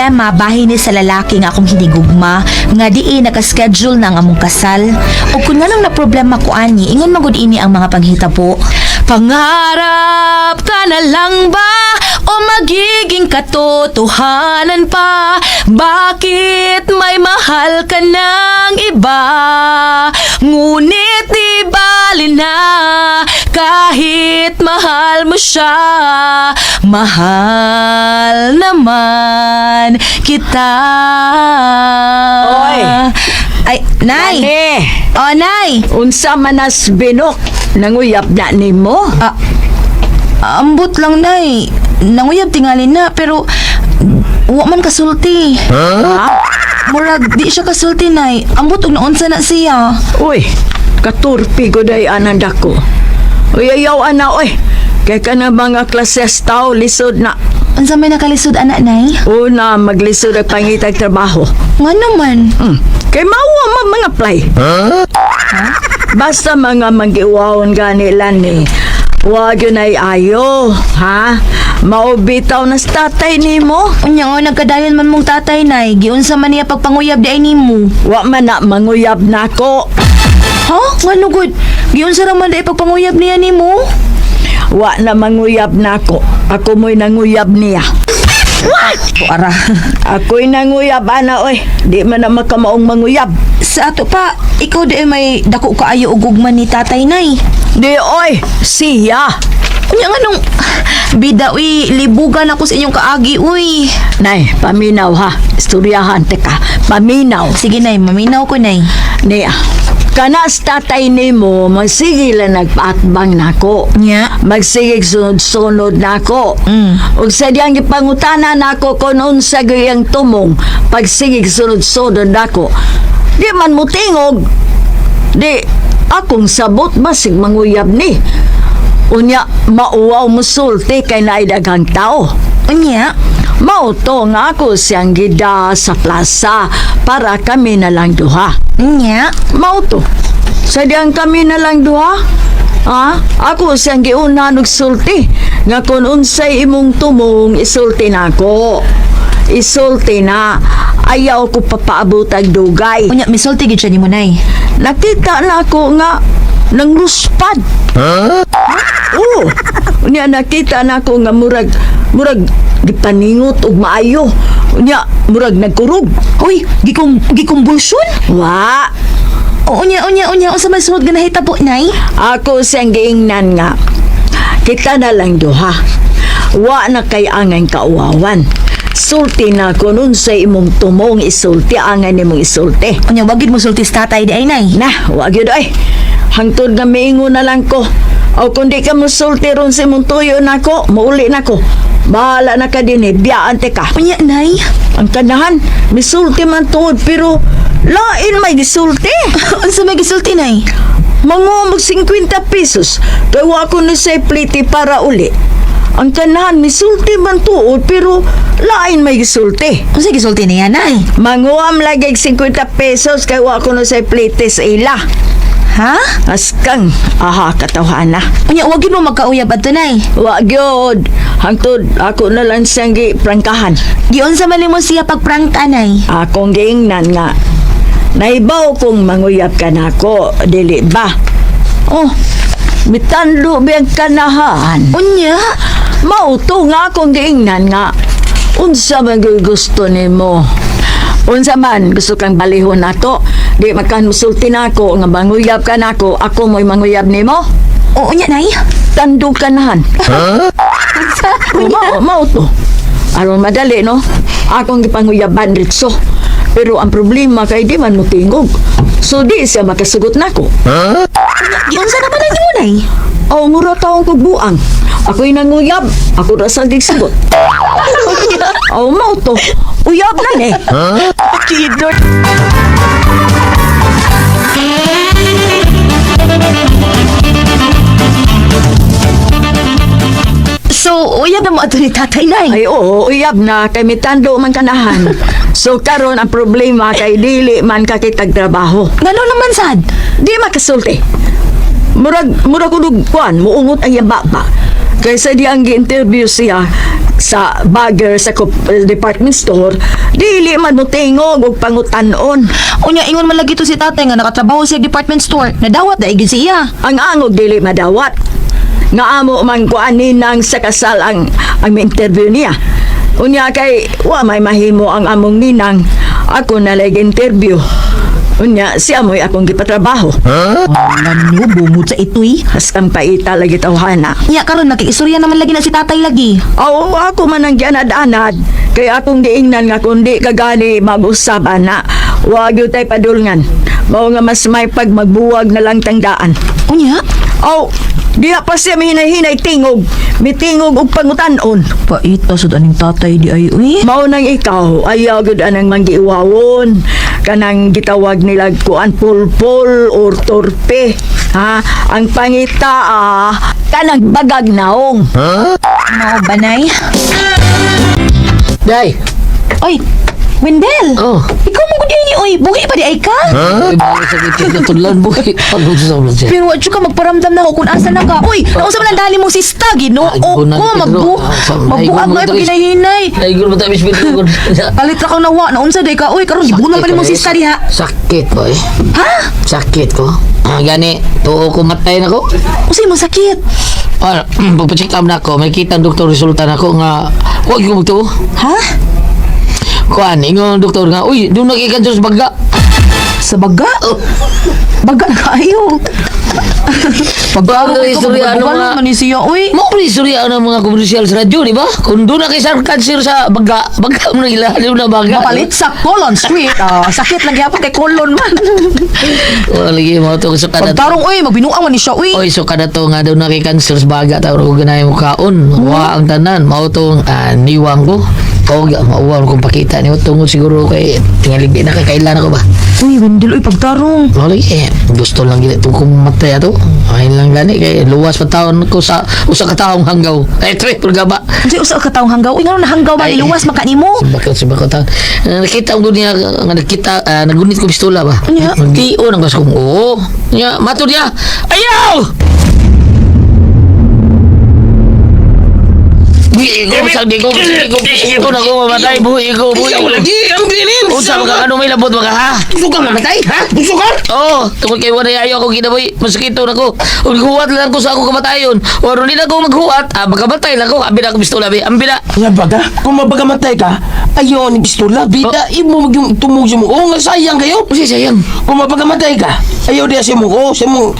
problema bahin ni sa lalaki nga akong hinigugma nga diin nakaschedule na ang among kasal. O kung nganong na problema ko ani, ingon magud ini ang mga panghitabo. Pangarap ka na lang ba o magiging katotohanan pa? Bakit may mahal ka ng iba? Ngunit di bali na kahit mahal mo siya, mahal naman kita. Oy! Ay, Nay! Ane, Oh, Nay! unsa man as binok nanguyab na nimo? Ah, ambot lang, Nay. Nanguyab tingali na, pero wa man kasulti. Ha? Murag, di siya kasulti, Nay. Ambot og naunsa na siya. Uy, katurpi ko day ananda ko. Uy, ayaw ana oy. Kay ka na mga klases tao lisod na. Unsa may nakalisod, anak, Nay? Una, maglisod ang pangitag trabaho. Nga naman. Kay mao man mga apply. Basta mga magiuwaon gani lan ni. Wag yun ay ayo, ha? Maubitaw na sa tatay nimo. Unya nga, nagkadayon man mong tatay, Nay. Giunsa man niya pagpanguyab di ay nimo. Wa man na manguyab nako. Ha? Nga nugod. Giunsa ra man di ay pagpanguyab niya nimo? Wa na manguyab nako. Ako mo'y nanguyab niya. Ara. Ako'y nanguyab, ana, oy. Di man na makamaong manguyab. Sa ato pa, ikaw di ay may dako kaayo og ugma ni tatay, Nay. Di, oy. Siya. Unya nga nung bida uy, libugan ako sa inyong kaagi uy. Nay, paminaw ha. Istoryahan, teka. Paminaw. Sige nay, maminaw ko nay. Niya. Kana sa tatay nimo, magsige lang nagpaatbang nako. Nya. Magsige sunod-sunod nako. Ug sa diyang gipangutana nako kung unsa gyud ang tumong pagsigig sunod-sunod nako. Di man mo tingog. Di akong sabot basig manguyab ni. Unya mauwaw mo sulti kay naay daghang tao. Unya, Mao to nga ako siyang gida sa plaza para kami na lang duha. unya. Mao to. Sa diyang kami na lang duha. Ha? Ako siyang giuna nagsulti nga kung unsay imong tumong isulti nako. Isulti na. Ayaw ko papaabot ang dugay. Unya misulti gid siya nimo nay. Nakita na ako nga nangluspad. Huh? Oo. Unya nakita na ako nga murag murag gipaningot og maayo. Unya murag nagkurog. Uy, gikum gikumbulsyon? Wa. O, unya unya unya unsa may sunod nga nahitabo nay? Ako siyang giingnan nga. Kita na lang duha. Wa na kay angay kauwawan. Sulti na ko nun sa imong tumong isulti, angay nimong isulti. Unya wag gid mo sulti sa tatay di ay nay. Na, wag yun ay. Hangtod nga miingon na lang ko. O kung di ka musulti ron sa imong tuyo nako, muuli nako. Bahala na ka din eh, biyaan te ka. Unya nay. Ang kanahan, misulti man tuod, pero lain may gisulti. Unsa may gisulti nay? Manguha mag 50 pesos, kay wa ko ni sa pliti para uli. Ang kanahan, misulti man tuod, pero lain may gisulti. Unsa gisulti niya nay? Manguha lagi 50 pesos, kay wa ko ni sa pliti sa ila. Ha? Askang, aha, katawhana. Unya wag gid mo magkauyab adto nay. Wa gyud. Hangtod, ako na lang siyang giprangkahan. Giunsa man nimo siya pagprangka nay? Akong giingnan nga. Naibaw kong manguyab ka nako, dili ba? Oh, mitando biyang kanahan. Unya. Mao to nga akong giingnan nga. Unsa man gyud gusto nimo? Unsa man gusto kang balihon nato? Di makan musulti nako nga manguyab ka nako, ako mo'y manguyab nimo. O unya nay. Tandog kanahan. Oh, mao, mao to. Aron madali, no? Akong gipanguyaban ritso. Pero ang problema kay di man mo tingog. So di siya makasugot nako. Giunsa naman ang nimo nay? Oh, mura taong kog buang. Ako'y nanguyab. Ako ra sa gigsugot. Oh, mao to. Uyab na ni. Kidot. So, uyab na mo ato ni tatay nay. Ay oo, uyab na kay mitando man kanahan. So karon ang problema kay dili man kakitag trabaho. Ngano naman sad? Di makasulti. Murag murag kunog kuan, muungot ang iyang baba. Kaysa di ang gi-interview siya sa bagger sa department store, dili man mo tingog og pangutan-on. Unya ingon man lagi to si tatay nga nakatrabaho sa department store. Nadawat na igid siya. Ang angog dili madawat. Nga amo man kuan ninang sa kasal ang interview niya. Unya kay wa may mahimo ang among ninang. Ako na lay interview. Unya siya mo'y akong gipatrabaho. Wala no, bungod sa itoy. Haskang paita lagi tawhana. Nya karon nakiistorya naman lagi na si tatay lagi. Oo, ako man ang gianad-anad. Kaya akong giingnan nga kundi kagani mag-usab ana. Wag yun tay padulngan. Mao nga mas may pag magbuwag na lang tangdaan. Unya? Aw, diha pa siya mihinay-hinay tingog. Mitingog og pangutan-on. Paita sud aning tatay di ay uy. Mao nang ikaw, ayaw gud anang manggiiwawon. Kanang gitawag nila kuan pulpul or torpe. Ha? Ang pangita ah, kanang bagag naong. Mao banay. Day! Oy, Wendell. Oh. Ikaw mo gud ini oy, buhi pa di ay ka? Ay, buhay sa itik na tudlan, buhay. Pagod sa ulan siya. Pero wa jud ka magparamdam na ako kung asa na ka. Uy, nausa man ang dali mong sista Ginoo Ay, ko gunan, Pedro. magbu. Ah, Magbuang ay, na gunan, paghinay-hinay. Ay, gulo mo tayo, Miss Pedro. Palit ra kang nawa, naunsa day ka. Uy, karon gibunan pa nimo sista diha. Sakit, boy. Ha? Sakit ko. Ah, gani, tuo ko matay na ko. Unsay mo sakit? Ah, pagpa-check up na ako, may kita ang doktor resulta na ako nga, huwag yung magtuo. Ha? Kuan, ingon ang doktor nga, uy, doon nagkikanser sa baga. Sa baga? Baga na kaayo. Bago Pagkaroon ko, istorya, ano magbubugan nga? man ni siya, uy. Mo pa istorya ng mga komersyal sa radyo, di ba? Kung doon na kay cancer sa baga, baga mo na ilalim na baga. Mapalit sa Colon Street. Ah, sakit lang gyapon kay colon man. Oh, lagi mo to so kada Pagtarong uy, magbinuang man ni siya uy. Oy, so kada to nga daw na kay cancer sa baga taw ko ganayon mo kaon. Wa ang tanan, mao tong niwang ko. O mauwa kong pakita niyo tungod siguro kay tingali di na kay kailan ako ba. Uy, Wendell, uy, pagtarong. Mao lagi eh, gusto lang gid tungkol matay ato. Ay lang gani kay luwas pa taon ko sa usa ka taong hanggaw. Ay tre purgaba. Unsay usa ka taong hanggaw? Uy, ngano nahanggaw man Ay. iluwas man ka nimo? Sibakot ta. Nakita ko niya nga nakita nagunit ko pistola ba. Nya? Tiyo nang gas kong oo. Nya matud niya. Ayaw! Di ko sa di ko di ko ko na ko mamatay buhi ko buhi. Ikaw lagi, ang bilin. Unsa ba ka ano may labot ba ka ha? Gusto ka mamatay, ha? Gusto ka? Oo, tungod kay wala ayo ako ginaboy, masakito na ko. Ug huwat lang ko sa ako kamatayon. O ron na ako maghuwat, magkamatay lang ko, abi na ako pistola, abi. Ambi na. Nga baga, kung mabagamatay ka, ayaw ni pistola, bida, imo mag yung tumog sa mong, oo nga sayang kayo. Usa sayang. Kung mabagamatay ka, ayaw diya sa mong, oo, sa mong,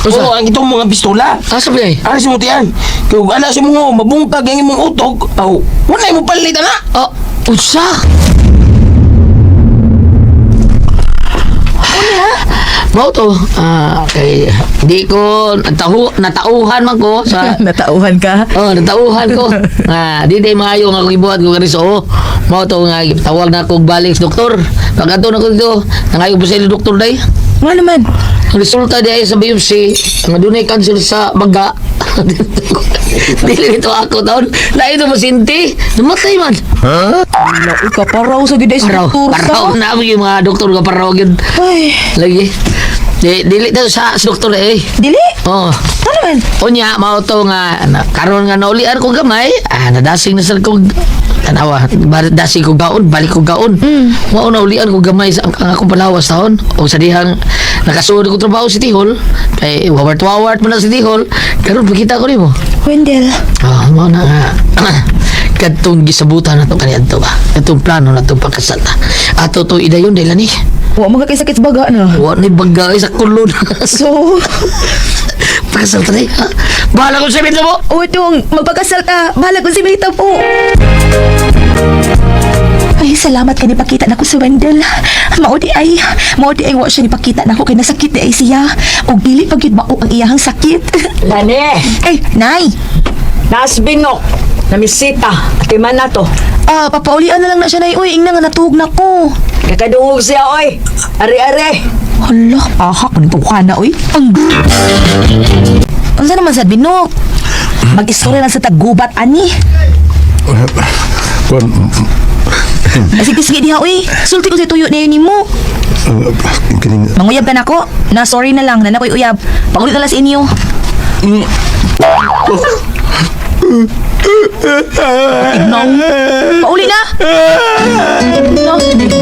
Usa? oo, ang itong mga pistola. Asa ba ay? Ara sa mong tiyan. Kaya ala sa mong, oo, mabungkag ang imong utok, aw, wala mo palit na. Oh, unsa? Mao to, kay di ko natauhan man ko sa Natauhan ka. Oh, natauhan ko. Nga, di day maayo nga akong ibuhat ko kani so. Mao to nga tawag na akong balik sa doktor. Pag-adto na ko dito, nangayo pa sa ilo doktor day. Nga naman. Ang resulta di ay sa biopsy, nga dunay cancer sa baga. Dili nito ako taon. Lain ito masinti. Namatay man. Wala, uy, kaparaw sa gid ay sa Paraw, doktor sa. paraw na yung mga doktor nga paraw yun. Ay, Lagi. Di, dili to sa doktor eh. dili. Oh. Ano naman? Unya, mao to nga na, karon nga naulian ko gamay, nadasing na sa kog tanawa, dasing ko gaon, balik ko gaon. Mao naulian ko gamay sa ang akong palawas taon. O sa dihang nakasuod ko trabaho sa City Hall, kay wawart-wawart man na sa City Hall, karon pakita ko nimo. Wendell. Ah, mao na nga. Kadtong gisabutan na to kaniadto ba. Kadtong plano na to pagkasal ta. Ato to idayon dahil ni. Wa mga kay sakit sa baga na. Wa ni bagay sa kulon. So, Pagkasal ta ni. Ha? Bahala ko sa mo. o itong magpakasal ka. Bahala kung si Mita po. Ay, salamat ka nipakita nako si Wendell. Mao di ay wa siya nipakita nako kay nasakit di ay siya. Og dili pa gyud mao ang iyahang sakit. Lani, Ay, nay. naas binok, namisita, atiman na to. Ah, papaulian na lang na siya nay. Uy, ingna nga natuog na ko. Kakadungog siya, oy. Ari-ari. Hala, ahak nito ka na uy. Ang Unsa naman sa binok? Mag-istorya lang sa taggubat ani. Kuan, Sige, sige diha uy. Sulti ko sa tuyo na yun nimo. Kaning Manguyab ka nako. Na sorry na lang, na nakoy uyab. Pangulit na lang sa inyo. Tignaw. Pauli na. No,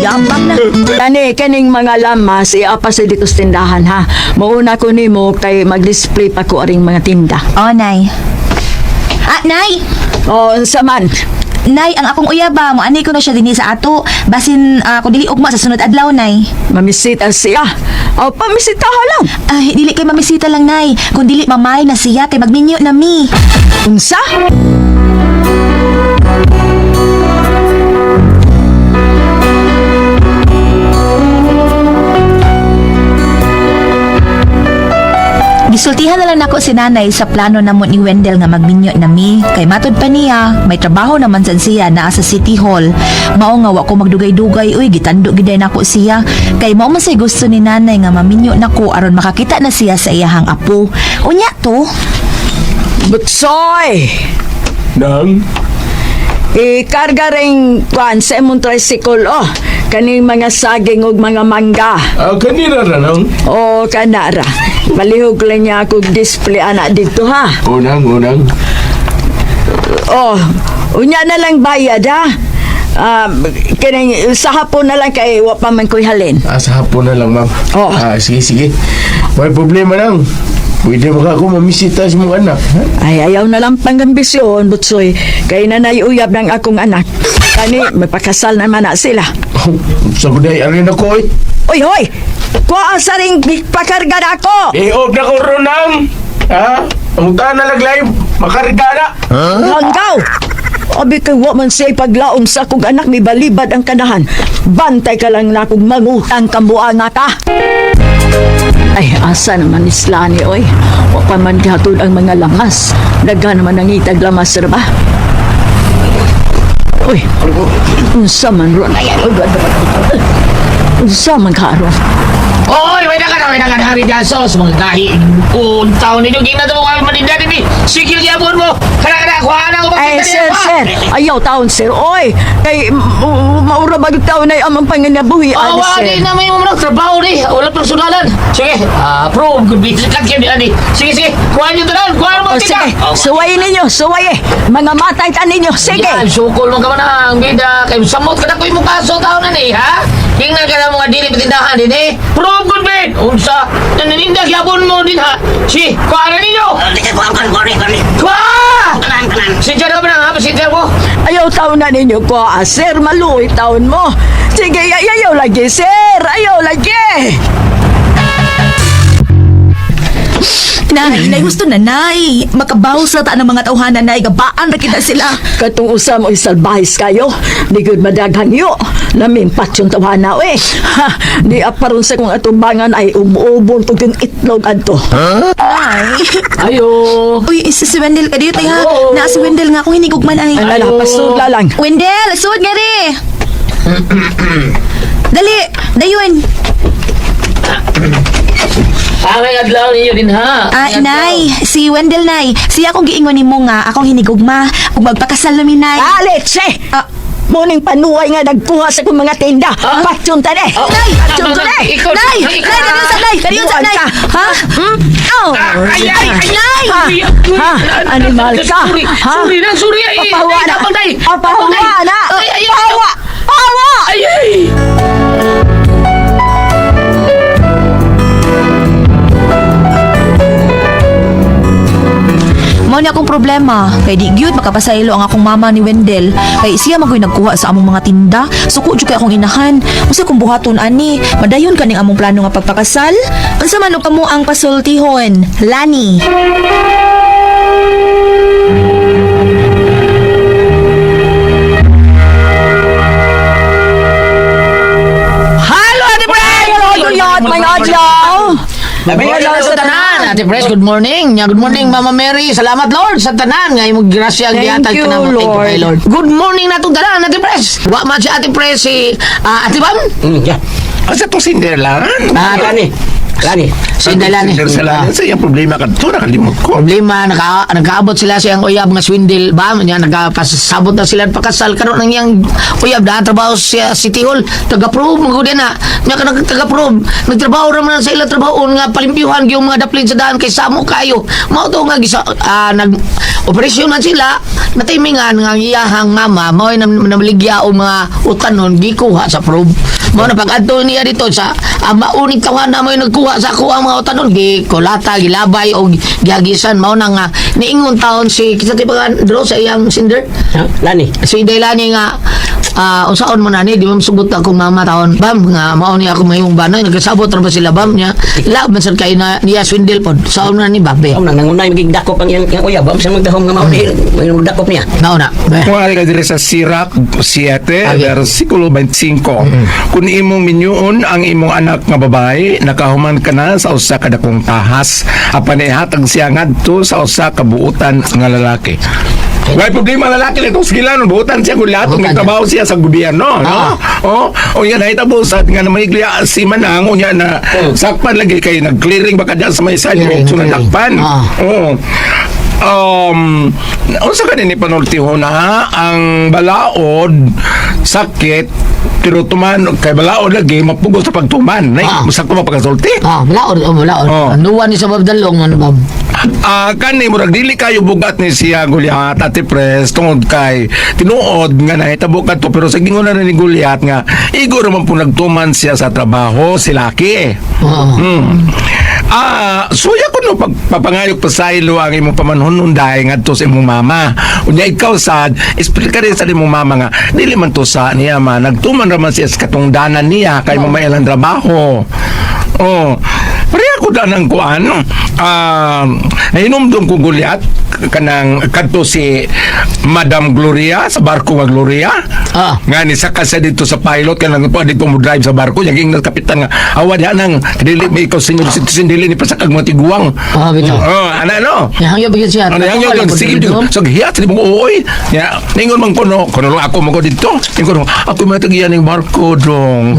yabang na. Kani, kaning mga lamas, iapa sa dito sa tindahan ha. Mauna ko nimo kay mag-display pa ko aring mga tinda. Oh, Nay. Ah, Nay! O, unsa man. Nay, ang akong uyaba, mo ani ko na siya dinhi sa ato. Basin kung dili ugma sa sunod adlaw, Nay. Mamisita siya. O, pamisitaha lang. Ay, dili kay mamisita lang, Nay. Kung dili mamay na siya kay magminyo na mi. Unsa? Gisultihan na lang nako si nanay sa plano namo ni Wendell nga magminyo na mi. Kay matod pa niya, may trabaho naman sad siya naa sa City Hall. Mao nga wa ko magdugay-dugay, uy, gitando giday nako siya. Kay mao man say gusto ni nanay nga maminyo nako aron makakita na siya sa iyahang apo. Unya to, Butsoy! Nang? Ikarga rin kwan sa imong tricycle, oh. Kaning mga saging ug mga mangga. Ah, kanina ra nang. O, kanara. Palihog lang niya akong display ana dito, ha? Unang, unang. Oh, unya na lang bayad, ha? Kining, sa hapon na lang kay wa pa man ko'y halin. Ah, sa hapon na lang, ma'am. Oh. Ah, sige, sige. May problema nang. Pwede ba ako mamisita sa mong anak? Ha? Ay, ayaw na lang pangambisyon, Butsoy. Kay nanay uyab ng akong anak. Kani, mapakasal naman na sila. Oh, sa kuday, arin ako eh. Uy, hoy! Kuha sa ring pakarga na ako! Iog na ko ron, nang. Ha? Ang na laglay, makarga na. Hanggaw! Abi kay wa man siya paglaom sa akong anak, may balibad ang kanahan. Bantay ka lang na kung mangutang kambuan na ka. Ay, asa naman isla ni oy. Wa pa man gihatod ang mga lamas. Daghan naman ang itag lamas ra ba? Uy, unsa man ron? Ay, ay, ay, ay, unsa man karon? Oy, wait na ka na, wait na ka na, Hari Jasos. Mga gahi, untaw ninyo, gina mo kami maninda ni Sigil gyapon mo. Kana kana, kuha na ko Ay, sir, sir. Ayaw taon, sir. Oy, kay maura ba yung taon na amang panginabuhi, Oh, ani, wala sir? di na may mga trabaho ni. Wala personalan. Sige, approve. Good business ka ni ani. Sige, sige. Kuha niyo tanan. Kuha mo O, tinda. sige, suwayin ninyo, suwayin. Mga matay ta ninyo, sige. Yan, sukol mo ka man ang bida. Kay samot ka na ko imong kaso taon na ni, ha? Tingnan ka na mga dili patindahan din eh. Prove good bid. Unsa? Naninda gyapon mo din ha. Si, kuha na ninyo. Kuha! Sincere ka ba na ha? Sincere ko. Ayaw taon na ninyo ko, ah, sir. Maluoy taon mo. Sige, ayaw lagi, sir. Ayaw lagi. Nay, nay gusto na nay. Makabaw sa ta ng mga tawhana nay, gabaan ra kita sila. Katong usa mo isalbahis kayo. Di gud madaghan yo. Laming patyon tawana, eh. Ha, di aparon sa kong atubangan ay umuubon pag yung itlog adto. Nay. Ayo. Uy, si si Wendell ka dito ha. Ayo. Na si Wendell nga akong hinigugman ay. Ay, ala, pasudla lang. Wendell, sud nga ri. Dali, dayon. May adlaw ninyo din ha. Ah, nay, si Wendell nay. Siya akong giingon nimo nga akong hinigugma ug magpakasal na mi nay. Ah, leche! Ah. Muning panuway nga nagkuha sa kong mga tinda. Ah? Patyon ta eh. Ah. Nay! Patyon ta eh. Ikaw, Nay! ikaw. Nay, kaniyon sa nay! Kaniyon sa nay! Buwan ka. Ha? Hmm? Oh! Ay, ay, ay, Nay! Ha? Ha? Animal ka? Sorry, Ha? sorry na, sorry. Ay, Papawa ay, na. tapang, day. Papawa Tapang, day. na. Ay, ay, ay, Pawa! Pawa! Ay, ay. Mao ni akong problema. Kay di gyud makapasaylo ang akong mama ni Wendell. Kay siya magoy nagkuha sa among mga tinda. Suko jud kay akong inahan. Unsa kung buhaton ani? Madayon kaning among plano nga pagpakasal? Unsa man og kamo ang pasultihon? Lani. Hello, Ate Pres! Hello, yun, mga adlaw. Mga adlaw sa tanan. Ate Pres, good morning. Nya, good morning, Mama Mary. Salamat, Lord, sa tanan. Nga imong grasya ang Thank gihatag you, kanamo. Thank you, Lord. kay Lord. Good morning natong tanan, Ate Pres. Wa man si Ate Pres si Ate Bam. Yeah. Asa tong Cinderella? Ah, Lani. Lani. Si Dailani. Sa Ah. Sa iyang problema kadto nakalimot ko. Problema nakaabot sila sa iyang uyab nga swindle ba nya nagapasabot na sila pakasal karon ang iyang uyab na trabaho sa City Hall, taga-approve man gud na nya ka taga-approve, nagtrabaho ra man sa ilang trabaho nga palimpyuhan gyud mga daplin sa daan kay samo kayo. Mao to nga gisa, nag operasyon man sila, natimingan nga ang iyahang mama mao namaligya og mga utanon gikuha sa probe. Mao na pag-adto niya dito sa ang mauning tawana mo nagkuha sa ako ang mga utanon, gikulata, gilabay og gihagisan. Mao na nga niingon taon si kita ti draw sa iyang sender. Ha? Lani. Si Dailani nga unsaon mo na ni di mo sugot akong mama taon bam nga mao ni ako mayong banay nagkasabot ra ba sila bam niya la man sad kay na niya swindle pod saon na ni babe. Amo nang nangunay magig dakop ang iyang uyab. Amo siya magdahom nga mao ni magdakop niya. Mao na be. Kung ari ka diri sa Sirach 7, versikulo 25. Kung imong minyuon ang imong anak nga babae, nakahuman ka na sa usa ka dakong tahas, apan ihatag siya ngadto sa usa ka buutan nga lalaki. Way problema ang lalaki nito sa gilan, buutan siya kung lahat Buutan nagtrabaho siya sa gobyerno, no? Ah. Oh, o yan nahitabo sa nga na maiglia si Manang unya na sakpan lagi kay nag-clearing baka diyan sa may sidewalk Clearing, so clearing. nadakpan. Ah. Oo. Unsa ka ni panultihon na ang balaod sakit pero tuman kay balaod lagi mapugos sa pagtuman nay sakto ba pagkasulti? Balaod, oh, balaod. Oh. Anuan ni sa babdalong ano bam. Kani murag dili kayo bugat ni siya Goliath, Ate Pres, tungod kay tinuod nga nahitabo kadto, pero sa gingon na ni Goliath nga igo ra man po nagtuman siya sa trabaho si laki. Oo. Suya ko no pagpapangayok pasaylo ang imong pamanhon dahil ngadto sa imong mama. Unya ikaw sad, explain ka rin sa imong mama nga dili man to sa niya ma nagtuman ra man siya sa katungdanan niya kay mamaya lang trabaho. Oh. Pareha ko danang kuan. Nahinumdum ko Goliath kanang kadto si Madam Gloria sa barko nga Gloria. Nga ni saka siya dito sa pilot kanang pa dito mo drive sa barko yaging ng kapitan nga awa diha nang dili may ikaw senior citizen dili ni pasakag mga tiguang. Bitaw. Oh, ana no. Yang yo bigyan siya. Ano yang yun? Sige, dito. So, hiyat, di mo uoy. Ya, ningon man ko, no, kuno lang ako mo ko dito. Ningon ako may tagiyan ng barko dong.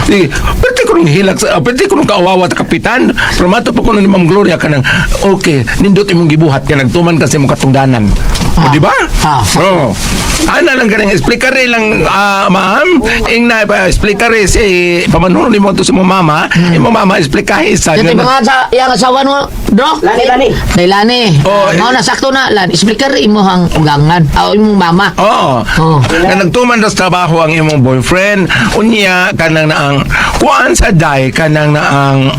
Sige, pwede ko nung hilak, pwede ko nung kaawawa ta kapitan. Pero mato pa ko ni Ma'am Gloria kanang, okay, nindot imong gibuhat ka, nagtuman kasi imong katungdanan. O, di ba? Oo. Ana lang kanang explicare lang, ma'am. Ing na pa explicare si pamanhunon nimo to sa imong mama. Imong mama explikahe sa Yung mga sa yang asawa mo, bro? Lani, lani. Lani. Oh, Mao na sakto na lan. Explicar imo ang ugangan. Aw imong mama. Oo. Oh. Nga nagtuman ra sa trabaho ang imong boyfriend, unya kanang naang kuan sa day kanang naang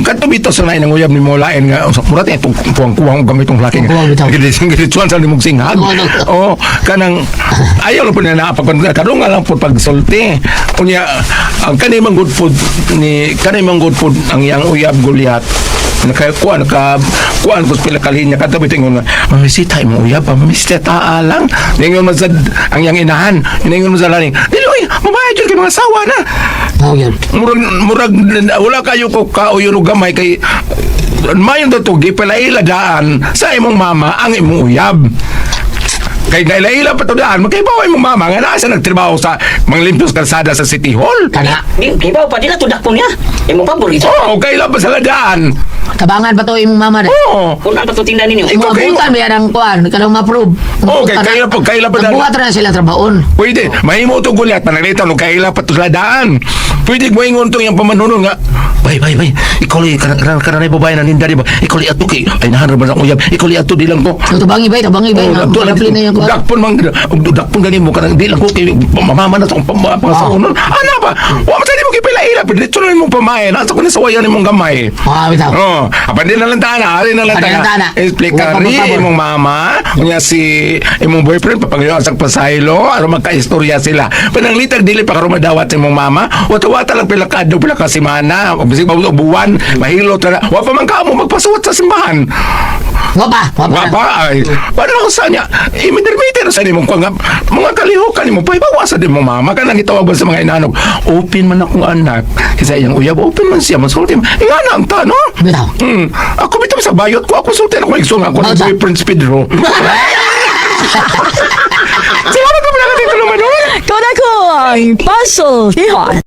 kadto bitaw sa nain ang uyab ni mo lain nga mura tay itong kuwang-kuwang gamit tong laki Kuwang bitaw. Giditsuan sa nimong singhag. Oo. Oh, kanang ayaw lang po na napag karon nga lang po pagsulti. Unya ang kani man good food ni kani man good food ang iyang uyab Goliath naka kuan ka kuan ko pila kalinya kadto bitaw ingon nga mamisita imong uyab mamisita taa lang ningon man sa ang iyang inahan, ningon man sa laning dili oy mabayad jud kay mga sawa na. Oh, yun. Murag murag wala kayo ko kauyon og gamay kay mayon to gipalaila daan sa imong mama ang imong uyab kay nailaila pa to daan makaibaw imong mama nga naa siya nagtrabaho sa manglimpyos kalsada sa City Hall. Kana. Di kibaw pa dila to dakpon niya. Imong paborito. Oo, kaila pa sa ladaan. Tabangan pa to imong mama. Oo. Kung ano pa to tingnan ninyo. Ikaw kayo. Mabutan ba yan ang kuan? Kanang ma-approve. Oo, kay kaila pa Nagbuhat ra na sila trabaon. Pwede, mahimo to gulyat, pananglitan, o kaila pa to sa ladaan. Pwede mo ingon tong iyang pamanhunon nga, bay, bay, bay, ikaw li, kanang kanang babae na ninda, di ba? Ikaw li ato kay, ay nahanap ba sa uyab, ikaw li ato, di lang ko. So, tabangi bay, tabangi bay. Oh, ato lang Malapli na yung kuan. Dakpon man, dakpon gani mo kanang di lang ko kay mamama na tong pangasawa nun. Ana ba? Wa man sa nimo gipaila-ila, pero dito na imong pamahay, nasa ko na sawayan imong gamay. Bitaw. Oh, apan di na lang tana, ari na lang Apan di lang tana. tana. Explicari Huwag pa magpabor. imong mama, unya si imong boyfriend papangyo sa pasaylo, aron magkaistorya sila. Pananglitag dili pa karon madawat sa imong mama, wata-wata lang pila ka adlaw, pila ka semana, o bisig pa buwan, mahilot na. Wa pa man kamo magpasuwat sa simbahan. Wa pa, wa pa. Wa pa ay. Paano sa niya? Imidermiter sa nimong kuang mga kalihukan nimo paibawa sa di mo mama kanang gitawag ba sa mga inanog. Open man akong anak. Kasi iyang uyab open man siya masulti. Ingana ang ta no? Bitaw. Ako bitaw sa bayot ko ako sulti ako igsoon ako ni Bausa. boyfriend Pedro. Salamat po pala dito naman. Kau na ko ang puzzle. Ihan.